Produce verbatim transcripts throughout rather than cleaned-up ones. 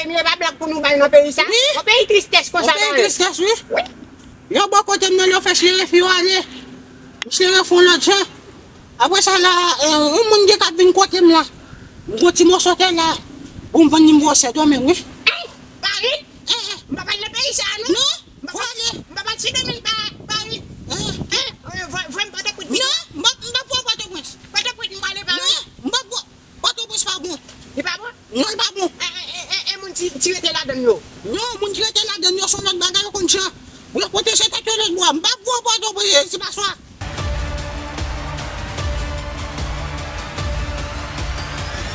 Jeremi, e pa blag pou nou bay nan peyi sa? Wi. Yon peyi tristès konsa. Yon peyi tristès, wi. Wi. Lè w bò kote m nan, lè w fè chire fi w ale. M chire fon lòt jan. Apre sa la, eh, yon moun gen k ap vin kote m la. M gon ti moso tè la. Pou m vann li m voye sèt yo menm, wi. Ay, Paris? Eh, eh. M pa pral nan peyi sa, non. Non, m pa pral, m pa pral si demen pa, Paris. Eh. Eh, eh, voye, voye m Pòtoprens. Non, m pa, m pa pral Pòtoprens. Pòtoprens, m prale Paris. Non, m pa pral. Pòtoprens pa bon. Li pa bon? Non, li pa bon. E, e, e, e, e moun ti, ti rete ladann yo? Non, moun ki rete ladann yo se yon lòt bagay, yo konn jan pou yo pwoteje tèt yo lòt bò. M p ap voye w Pòtoprens, se pa swa.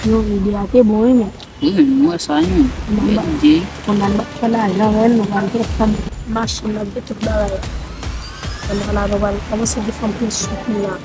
Yon ide a te bon, wi, men. Wi, m wè sa, wi. Bèl ide. Konn al fè lajan, wè, nou pral gen fanm, machin, n ap gen tout bagay. Konn al avè w, al kòmanse gen fanm plis sou kou la.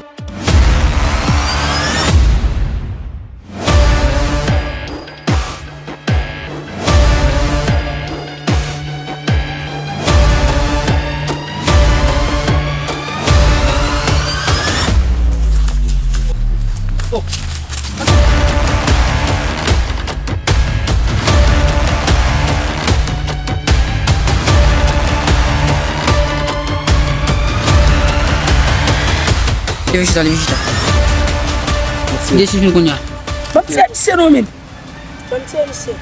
Leve chita, leve chita. Mèsi. Desizyon kounye a. Ban m tire misye non, men. Ban m tire misye.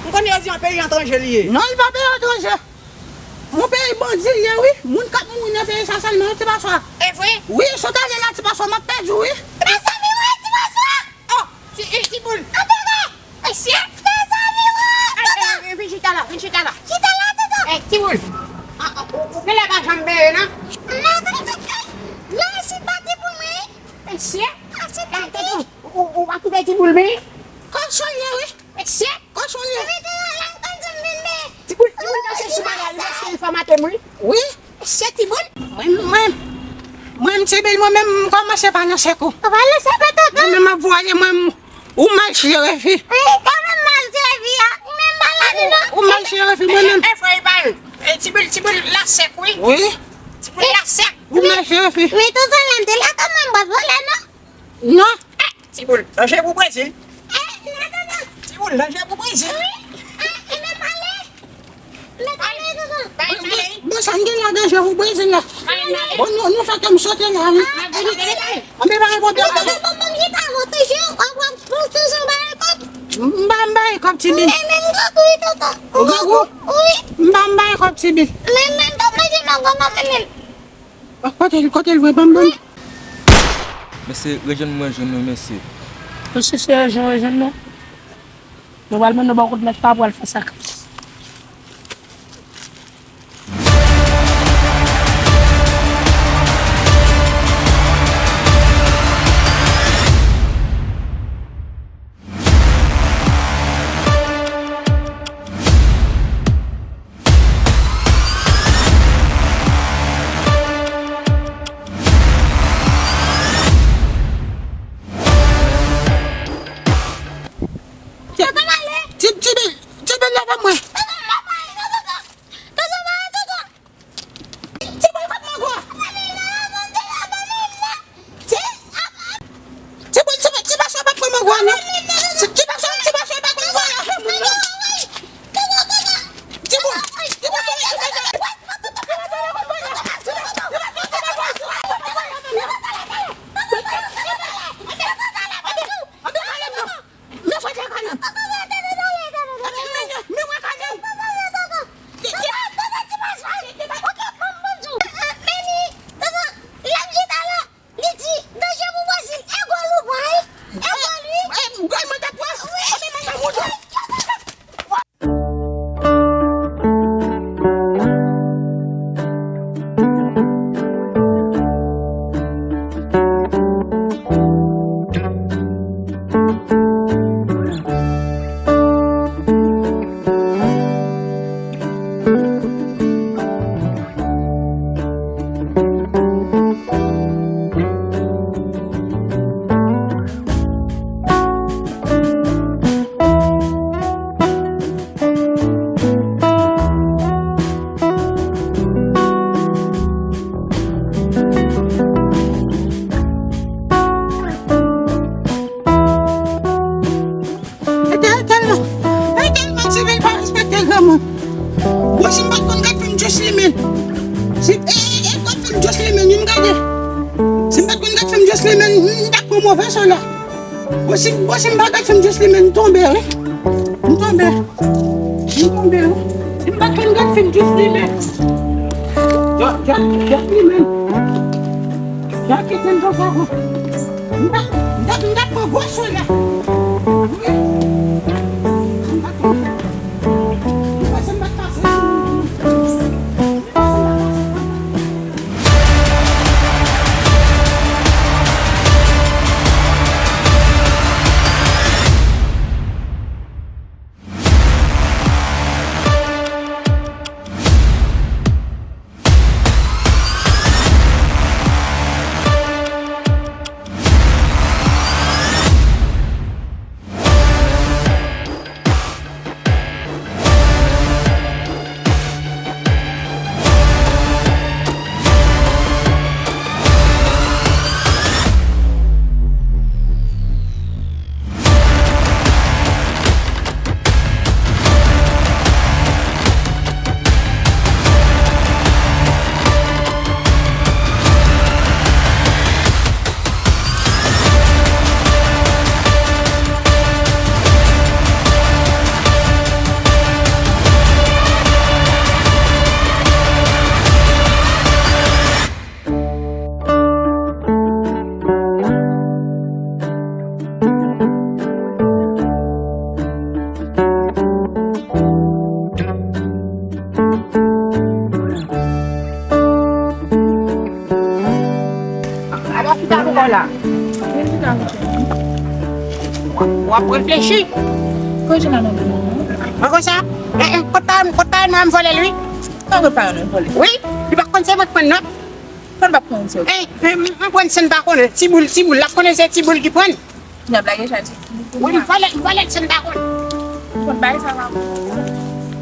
M konnen yo di an peyi etranje li ye. Non, li pa peyi etranje. Yon peyi bandi li ye, wi. Moun k ap mouri nan peyi sa sèlman, ti paswa. E vre? Wi, si w t ale la, ti paswa, m ap pèdi w, wi. Mezanmi, wi, ti paswa! Oh, ti, eh, ti boul. Atande! Mesye! Mezanmi, wi, tonton! Eh, eh, vin chita la, vin chita la. Chita la, tonton! Eh, ti boul. Ah, ah, ou, ou genlè pa janm bere, non? Non, tonton. Non, se pa ti pou mwen. Mesye! Ah, se pa ti. Ou, ou, ou pa kite ti boul, men? Kòchon ye, wi. Mesye! Kòchon ye. Tiboul, Tiboul, pase sou bagay li, paske li fòmate m, wi. Wi. Mesye Tiboul. Mwen, mwen, mwen, m Tibil, mwen menm, m kòmanse pa nan sèk ou. Ou pa nan sèk ou, tonton? Mwen menm, m ap voye, mwen, m, ou mal chire fi. Wi, kanmenm mal chire fi a. Ou menm pa la di non. Ou mal chire fi, mwen menm. E, e, frè, e pa l. E, Tibil, Tibil la sèk, wi. Wi. Tibil la sèk. Ou mal chire fi. Men tonton, la m te la kanmenm, pa vòlè non. Non. Tiboul, danje pou Brezil. Tiboul, danje pou Brezil. Bon, sa m gen la danje pou Brezil la. Bon, nou, nou fè ke m sote la, wi. Anben, pa gen pwoblèm. M pa, m pa gen kòb, Tibil. M pa, m pa gen kòb, Tibil. Kote l, kote l vre, ban m, ban m. Mesye, rejwenn mwen, jwenn nou, mesye. Nou chèche rejwenn, rejwenn nou. Nou pral mennen w bò kot mèt pa pou al fè sakrifis. Ti, ti, ti, ti, ti, leve m, Li menm, m t ap pran move sò la. Bon, si, bon, si m pa gad fim Juice li menm, m tonbe, wi. M tonbe. M tonbe, wi. Si m pa t konn gad fim Juice li menm. Just, just, just li menm. Just kite m konsa, wi. M t ap, m t ap, m t ap pran gwo sò la. Wi. M pa t konn. M panse m pa t pase. Aba chita pou kò la. W ap reflechi. Kote la nan mwen? Mwen konsa? Eh, eh, kot pa, kot pa mwen vòlè l, wi. Mwen kot pa mwen vòlè? Wi, li pa konn se mwen ki pran l, non. Konn pa pran se. Eh, eh, m, m pran sèn pa konnen. Ti boul, ti boul, l ap konnen se ti boul ki pran. N ap lage chay sou ti boul. Wi, m vòlè, m vòlè sèn pa konnen. Konn bagay sa pa bon.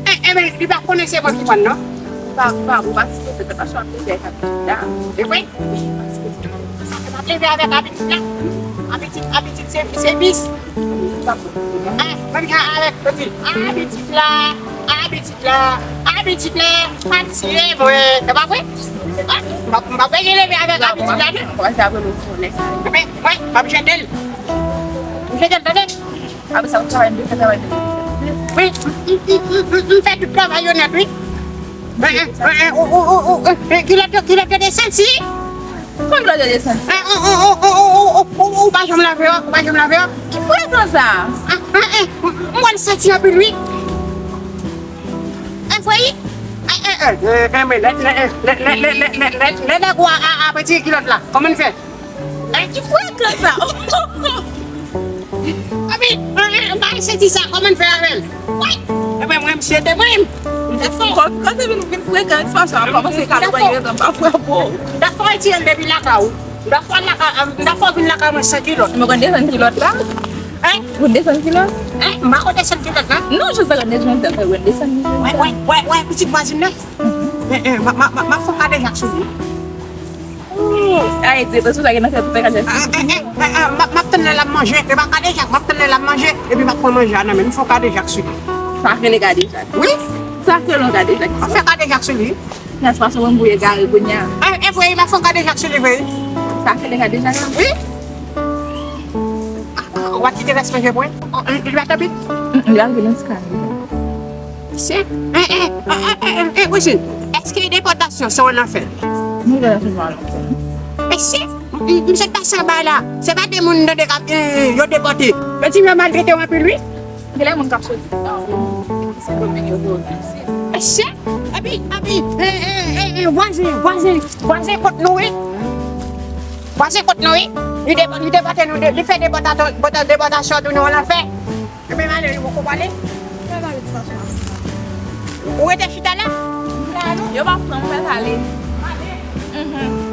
Eh, eh, men, li pa konnen se mwen ki pran, non. Pa, pa, ou pa sipoze, se pa sou ap leve avèk abitit la. E vre? Wi, ou pa sipoze. M ap leve avèk abitit la. Abitit, abitit, se, se vis. Ah, menm jan avèk, abitit la, abitit la, abitit la, pa tiye mwen. Se pa vre? Ah, m ap, m ap bezwen leve avèk abitit la, non. Kòmanse ap rele w vòlè sa. Ebyen, mwen, m ap jete l. M jete l, tande? Apre sa, ou travay, m te fè travay de. Wi, m, m, m, m, m, m fè tout travay yo nèt, wi. Eh, eh, eh, eh, ou, ou, ou, ou, eh, eh, kilòt yo, kilòt yo desann, si. Kon kilòt yo desann? Eh, ou, ou, ou pa janm lave yo, ou pa janm lave yo. Ki frekans sa? Ah, eh, eh, m wè l santi anpil, wi. Eh, vre, wi. Eh, eh, eh, eh, eh, men lè, lè, lè nèg ou a, a, a retire kilòt la, kòman n fè? Eh, ki frekans sa? Epi, eh, eh, bay senti sa, kòman n fè avè l? Woy! Ebyen, mwen, misye te mwen. Kòm, kòm se vin, vin frekan, ekspansyon an kòmanse kale w, pa fè pou ou. M ta fè w retire l depi lakay ou. M ta fè w lakay, m ta fè w vin lakay mwen san kilòt. Mwen konn desann kilòt la? Hein? Ou desann kilòt? Hein? M pa konn desann kilòt la? Non, jis sa konn desann kilòt, mwen desann kilòt. Wè, wè, wè, wè, pitit vwazin nan. Eh, eh, m, m, m, m ap fè w kadejak sou li. Ay, di, atò, sa gen nan tèt ou, fè kadejak. Ah, eh, eh, eh, eh, m ap, m ap tann lè l ap manje. E pa kadejak, m ap tann lè l ap manje. Epi m ap pran manje a nan men l, m fè w kadejak sou li. Sa k rele kadejak? Wi. Sa k rele yon kadejak? M ap fè kadejak sou li. Nèspa, se yon gwo egare kounye a. Eh, eh, vre, m ap fè w kadejak sou li, vre. Sa k rele kadejak? Wi. Ah, ah, w ap kite rès manje pou mwen? Oh, eh, li pa tanpi? Mm, mm, li al vin nan ti kay. Mesye, eh, eh, eh, eh, eh, eh, Wisine, èske depòtasyon se yon lanfè? Nou wè se yon lanfè. Mesye, m, m, m sot pase anba la. Se pa de moun m tande k ap, eh, yo depòte. Yo di yo maltrete w anpil, wi. Gen lè moun k ap soti nan Sendomeng yo voye isit. Mesye, epi, epi, eh, eh, eh, eh, vwazen, vwazen, vwazen kont nou, wi. Vwazen kont nou, wi. Li depò-, li depòte nou, de, li fè depòtato-, bòta-, depòtasyon tounen yon lanfè. Epi malere, ou poko pale? Ou rete chita la? Yo pa pran, ou mèt ale. Mhm.